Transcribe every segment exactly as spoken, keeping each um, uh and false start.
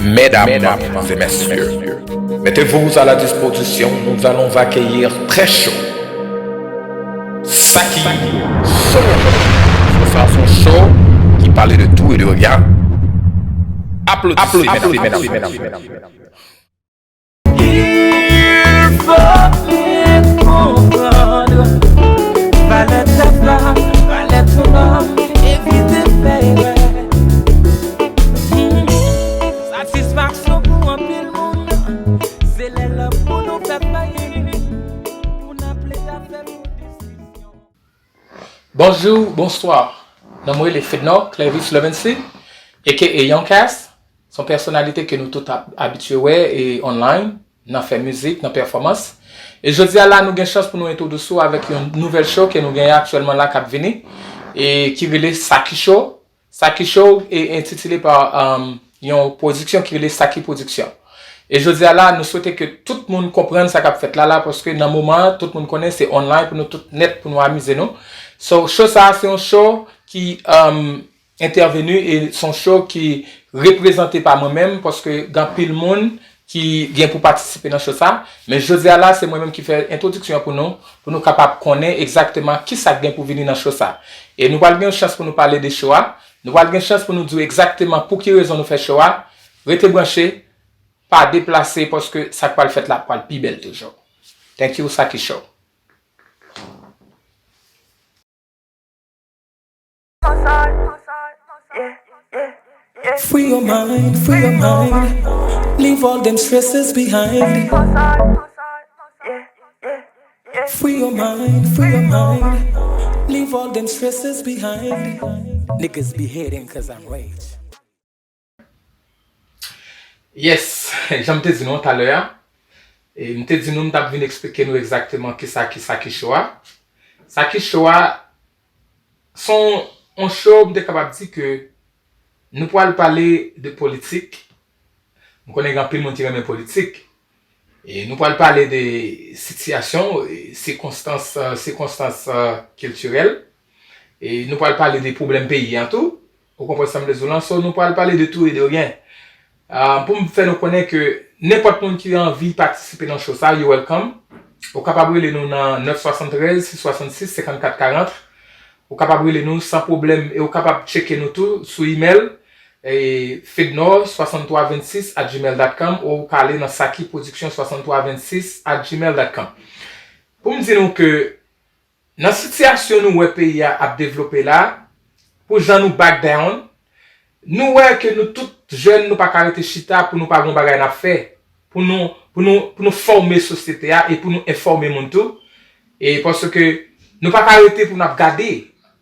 Mesdames et messieurs, mettez-vous à la disposition, nous allons accueillir très chaud Saki Show. Ce sera son show qui parle de tout et de rien. Applaudissez, mesdames, mesdames, mesdames. Il faut bien comprendre valè tèt la, valè tou nonm, evite fè erè. Hmm. Satisfaksyon pou anpil moun, se lè love pou nou fè fèy, pou n ap plede fè pou desizyon. Bonjou, bonswa. Non m rele Fednor Clervis Levency, A K A Young Cast. Se yon pèsonalite ke nou tout ap abitye wè e online, nan fè mizik, nan pèfòmans. E jodi a la, nou gen chans pou nou entwodui w avèk yon nouvèl show ke nou genyen aktyèlman la k ap vini, e ki rele Saki Show. Saki Show e entitile pa, um, yon pwodiksyon ki rele Saki Production. E jodi a la, nou swete ke tout moun konprann sa k ap fèt la la, paske nan moman an, tout moun konnen se online pou nou tout nèt pou nou amize nou. So, show sa a, se yon show ki, um, entèveni e se yon show ki reprezante pa mwen menm, paske gen anpil moun ki gen pou patisipe nan show sa. Men jodi a la, se mwen menm ki fè entwodiksyon an pou nou, pou nou kapab konnen egzakteman kisa k gen pou vini nan show sa. E nou pral gen yon chans pou nou pale de show a. Nou pral gen chans pou nou di w egzakteman pou ki rezon nou fè show a. Rete branche, pa deplase, paske sa k pral fèt la pral pi bèl toujou. Thank you, Saki Show. Yeah, yeah, yeah. Free your mind, free your mind. Leave all them stresses behind. Free your mind, free your mind. Leave all them stresses behind. Niggas be hating cause I'm rich. Yes, jan m te di nou talè a, e m te di nou m t ap vin eksplike nou egzakteman kisa ki Saki Show a. Saki Show a, se yon, yon show m te kapab di ke nou pral pale de politik. M konnen gen anpil moun ki renmen politik. E nou pral pale de sitiyasyon, e sikonstans, e sikonstans, e kiltirèl. E nou pral pale de pwoblèm peyi a tou. Ou konprann sa m vle di w lan? So, nou pral pale de tout et de rien. Ah, pou m fè nou konnen ke nenpòt moun ki anvi patisipe nan show sa, you welcome. Ou kapab rele nou nan nèf swasanntrèz, sis swasannsis, senkannkat karant. Ou kapab rele nou san pwoblèm e ou kapab tcheke nou tou sou imèl, e, fednor swasanntwa vennsis at gmail dot com, ou ka ale nan Saki Production swasanntwa vennsis at gmail dot com. Pou m di nou ke nan sitiyasyon nou wè peyi a ap devlope la, pou jan nou back down, nou wè ke nou tout jèn nou pa ka rete chita pou nou pa gen yon bagay n ap fè, pou nou, pou nou, pou nou fòme sosyete a e pou nou enfòme moun tou. E paske nou pa ka rete pou n ap gade.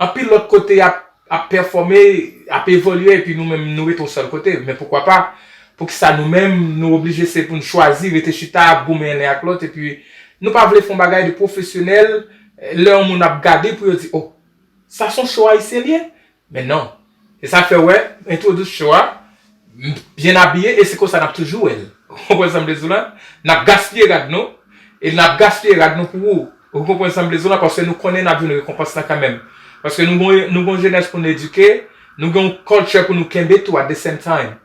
Anpil lòt kote ap, ap pèfòme, ap evolye, epi nou menm nou rete yon sèl kote. Men poukwa pa? Poukisa nou menm nou oblije se pou n chwazi rete chita ap goumen len ak lòt, epi nou pa vle fè yon bagay de pwofesyonèl, lè yon moun ap gade pou yo di, oh, sa se yon show ayisyen l ye? Men non. E sa fè w wè, entwodui show a, m byen abiye, e se konsa n ap toujou wè l. Ou konprann sa m vle di w lan? N ap gaspiye rad nou, e n ap gaspiye rad nou pou ou. Ou konprann sa m vle di w lan? Paske nou konnen n ap jwenn rekonpans lan kanmenm. Paske nou gon, nou gon jenès pou n edike, nou gen yon culture pou nou kenbe tou at the same time.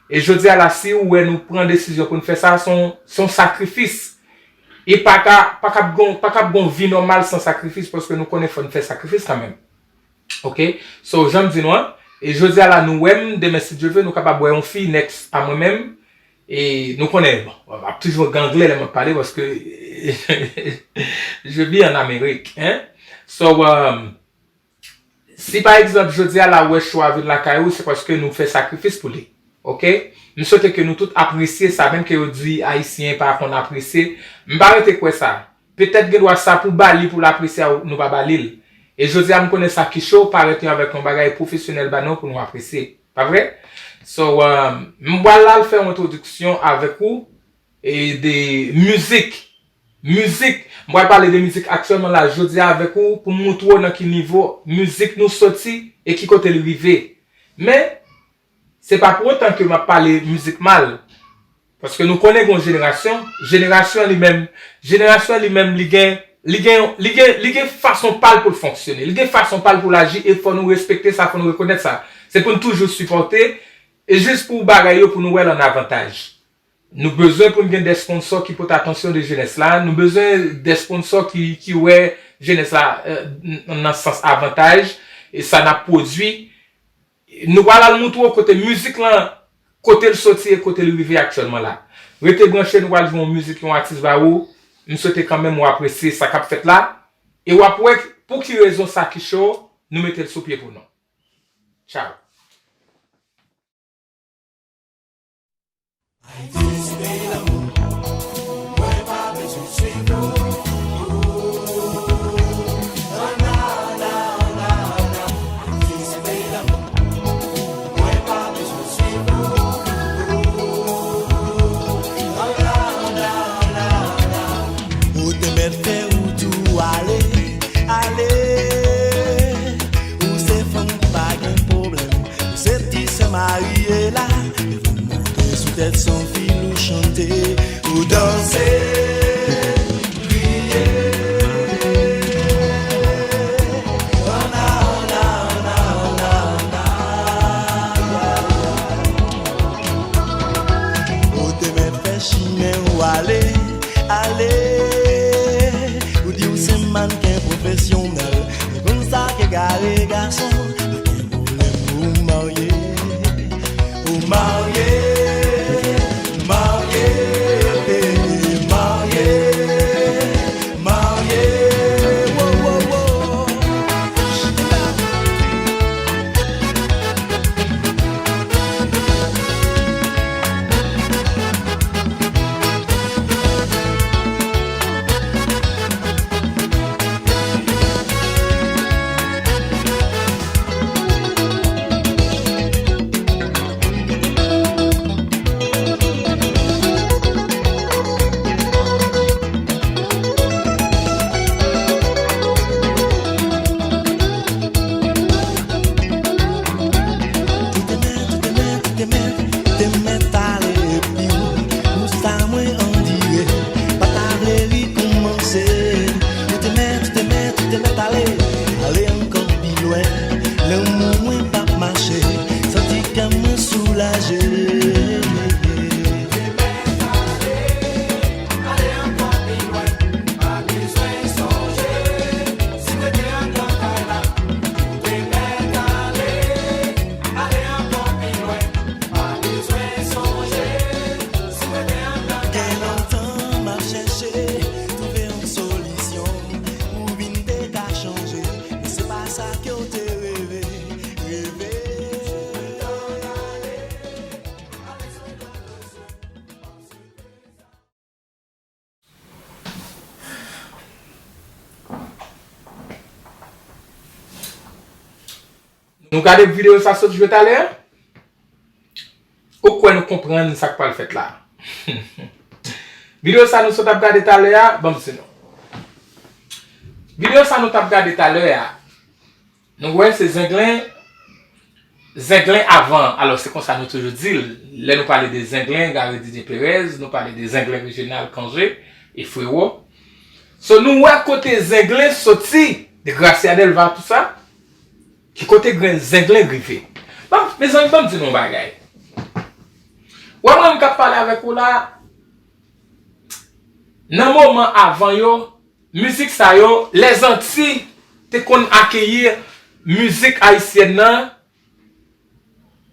E jodi a la, si ou wè nou pran desizyon pou n fè sa, se yon, se yon sakrifis. E pa ka, pa ka ap gon, pa ka ap gon vi nòmal san sakrifis, paske nou konnen fò n fè sakrifis kanmenm. Ok? So, jan m di nou an, e jodi a la, nou wè m, demen, si Dye vle, nou kapab wè yon fi next a mwen menm. E nou konnen, bon, m ap toujou gen anglè lè m ap pale, paske je vis en Amérique, hein? So, um, si pa egzanp, jodi a la, ou wè show a vin lakay ou, se paske nou fè sakrifis pou li. Ok? M swete ke nou tout apresye sa, menm ke yo di Ayisyen pa konn apresye. M pa rete kwè sa. Petèt gen dwa sa pou ba li pou l apresye a, nou pa ba li l. E jodi a, m konnen Saki Show parèt yon avèk yon bagay pwofesyonèl ba nou pou nou apresye. Pa vre? So, um, m pral al fè yon entwodiksyon avèk ou e de mizik. Mizik, m pral pale de mizik aktyèlman la, jodi a avèk ou, pou m moutre w nan ki nivo mizik nou soti e ki kote l rive. Men, se pa pou otan ke m ap pale mizik mal. Paske nou konnen gen yon jenerasyon, jenerasyon li menm, jenerasyon li menm li gen, Li gen, li gen, li gen fason pa l pou l fonksyone. Li gen fason pa l pou l aji e fò nou respekte sa, fò nou rekonèt sa. Se pou n toujou sipòte e jis pou bagay yo pou nou wè l an avantaj. Nou bezwen pou n gen de sponsò ki pote atansyon de jenès la. Nou bezwen de sponsò ki, ki wè jenès la, eh, n-, nan sans avantaj e sa n ap pwodui. Nou pral al moutre w kote mizik lan, kote l soti e kote l rive aktyèlman la. Rete branche, nou pral jwe yon mizik yon atis ba ou. M swete kanmenm ou apresye sa k ap fèt la. E w ap wè pou ki rezon sa ki cho, nou mete l sou pye pou nou. Tchao. Ayiti se peyi lanmou, mwen pa bezwen swiv ou. Oh, na, na, na, na. Ayiti se peyi lanmou, mwen pa bezwen swiv ou. Oh, na, na, na, na. Ou te mèt fè wout ou ale, ale. Ou se fanm pa gen pwoblèm. Se ti sè marye la, devan monte sou tèt san fil ou chante, ou danse, kriye. Anna, Anna, Anna, Anna, Anna. Ou te mèt fè chimen ou ale, ale. Ou di ou se mannken pwofesyonèl. E konsa k egare gason, pa gen pwoblèm ou marye. Ou marye, marye, marye, marye, wo, wo, wo. Ou te mèt, ou te mèt, ou te mèt, ou te mèt ale epi w, pou sa mwen andire, pa ta vle ri koumanse. Ou te mèt, ou te mèt, ou te mèt ale, ale ankò pi lwen. Lanmou mwen p ap mache, santi kè mwen soulaje. Gen lontan m ap chèche twouve yon solisyon pou vin te ka chanje, men se pa sa ke w te reve, reve. Nou gade videyo sa sot jwe talè a? Ou kwè nou konprann sa k pral fèt la? Videyo sa nou sot ap gade talè a, ban m di nou. Videyo sa nou t ap gade talè a, nou wè se Zenglen, Zenglen avan, alò se konsa nou toujou di l, lè nou pale de Zenglen, Gary Didier Perez, nou pale de Zenglen Reginald Cangé e Frero. So nou wè kote Zenglen soti, de Gracia Delva, tout sa. Ki kote grenn Zenglen rive? Ban, mezanmi, ban m di nou yon bagay. Wè mwen menm k ap pale avèk ou la, nan moman avan yo, mizik sa yo, Lèzanti te konn akeyi mizik ayisyèn nan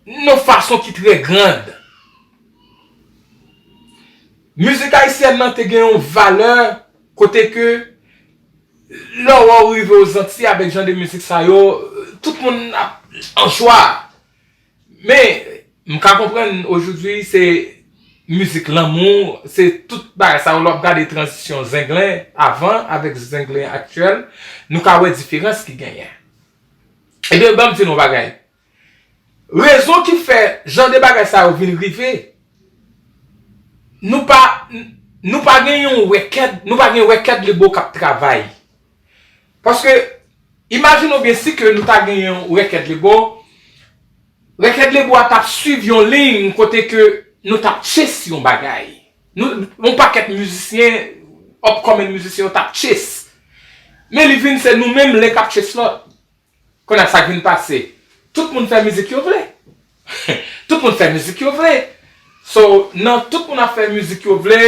yon fason ki trè grand. Mizik ayisyèn nan te gen yon valè kote ke lè w wè w rive Ozanti avèk jan de mizik sa yo, tout moun ap an jwa. Men, m ka konprann ojoudwi se mizik lanmou, se tout bagay sa yo lè w ap gade tranzisyon Zenglen avan avèk Zenglen aktyèl, nou ka wè diferans ki genyen. Ebyen, ban m di nou yon bagay. Rezon ki fè jan de bagay sa yo vin rive, nou pa, nou pa gen yon rèkèd, nou pa gen rèkèd lebo k ap travay. Paske, imajine w byen si ke nou ta gen yon rèkèd lebo, rèkèd lebo a t ap swiv yon liy kote ke nou t ap chase yon bagay. Nou, yon pakèt mizisyen, upcoming mizisyen yo t ap chase. Men li vin se nou menm len k ap chase lòt. Kounye a sa k vin pase. Tout moun fè mizik yo vle. Tout moun fè mizik yo vle. So, nan tout moun ap fè mizik yo vle,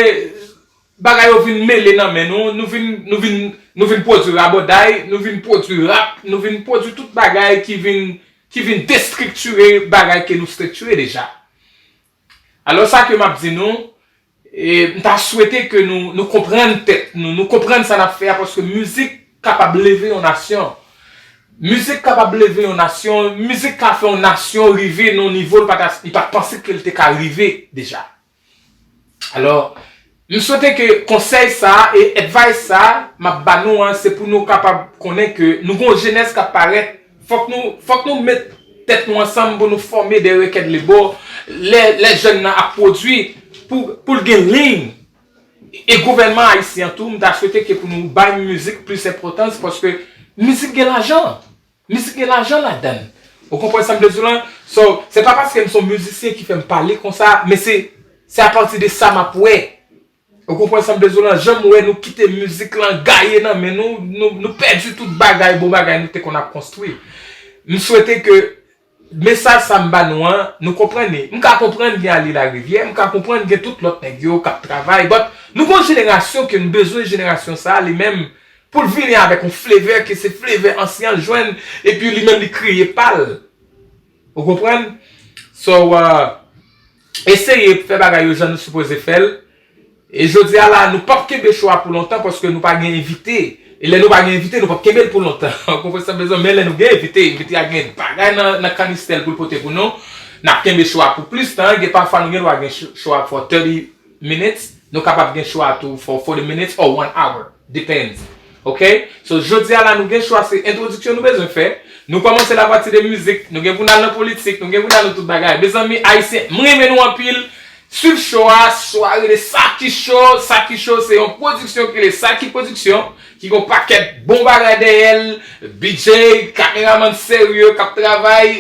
bagay yo vin mele nan men nou, nou vin, nou vin, nou vin pwodui rabòday, nou vin pwodui rap, nou vin pwodui tout bagay ki vin, ki vin destriktire bagay ke nou striktire deja. Alò sa ke m ap di nou, e, m ta swete ke nou, nou konprann tèt nou, nou konprann sa n ap fè a, paske mizik kapab leve yon nasyon. Mizik kapab leve yon nasyon, mizik ka fè yon nasyon rive nan yon nivo l pa ta, li pa t panse ke l te ka rive deja. Alò, m swete ke konsèy sa a e advice sa a m ap ba nou an, se pou nou kapab konnen ke nou gen yon jenès k ap parèt. Fòk nou, fòk nou met tèt nou ansanm pou nou fòme de rekèd lebo lè, lè jèn nan ap pwodui pou, pou l gen liy. E gouvènman ayisyen an tou, m ta swete ke pou nou bay mizik plis enpòtans, paske mizik gen lajan. Mizik gen lajan ladan l. Ou konprann sa m vle di w lan? So, se pa paske m se yon mizisyen ki fè m pale konsa, men se, se apati de sa m ap wè. Ou konprann sa m vle di w lan? Jan m wè nou kite mizik lan gaye nan men nou, nou, nou pèdi tout bagay, bon bagay nou te konn ap konstwi. M swete ke mesaj sa m ba nou an, nou konprann li. M ka konprann gen Ali Larivière, m ka konprann gen tout lòt nèg yo k ap travay, but nou gen yon jenerasyon ke n bezwen jenerasyon sa a li menm pou l vini avèk yon flavor ke se flavor ansyen an jwenn, epi li menm li kreye pa l. Ou konprann? So, uh, eseye fè bagay yo jan nou sipoze fè l. E jodi a la, nou p ap kenbe cho a pou lontan paske nou pa gen envite. E lè nou pa gen envite, nou p ap kenbe l pou lontan. Ou konprann sa m bezwen? Men lè nou gen envite, envite a gen bagay nan, nan kanistè l pou l pote pou nou, n ap kenbe cho a pou plis tan. Gen pafwa nou gen dwa gen cho, cho a for thirty minutes. Nou kapab gen cho a tou for forty minutes or one hour. Depends. Ok? So, jodi a la, nou gen cho a, se entwodiksyon nou bezwen fè. Nou kòmanse l apati de mizik, nou gen pou n al nan politik, nou gen pou n al nan tout bagay. Mezanmi, ayisyen, m renmen nou anpil. Swiv cho a, cho a rele Sa Ki Cho. Sa Ki Cho se yon pwodiksyon ki rele Sa Ki Pwodiksyon, ki gen yon pakèt bon bagay dèyè l. B J, kameramann serye k ap travay,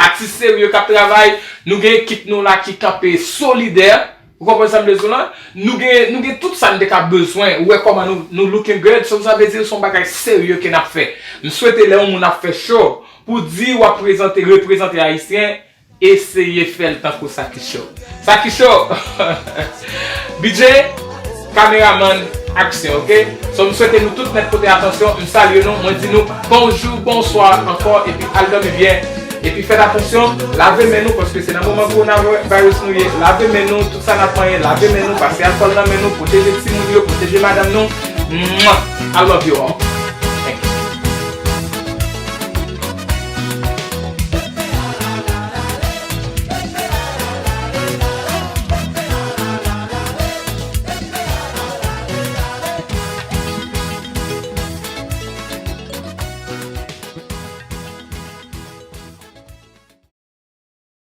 atis serye k ap travay. Nou gen ekip nou la ki kanpe solidè. Ou konprann sa m vle di w lan? Nou gen, nou gen tout sa n te ka bezwen. Ou wè kòman nou, nou looking good. So, sa vle di se yon bagay serye ke n ap fè. M swete lè yon moun ap fè cho, pou di w ap prezante, reprezante ayisyen, eseye fè l tankou Sa Ki Cho. Sa Ki Cho! B J, kameramann, aksyon, ok? So, m swete nou tout nèt pote atansyon, m salye nou, mwen di nou bonjou, bonswa ankò, epi al dòmi byen. Epi fèt atansyon, lave men nou, paske se nan moman kowonavirus nou ye. Lave men nou, tout sa n ap manyen, lave men nou, pase alkòl nan men nou, pwoteje timoun yo, pwoteje madanm nou. Mwah! I love you all.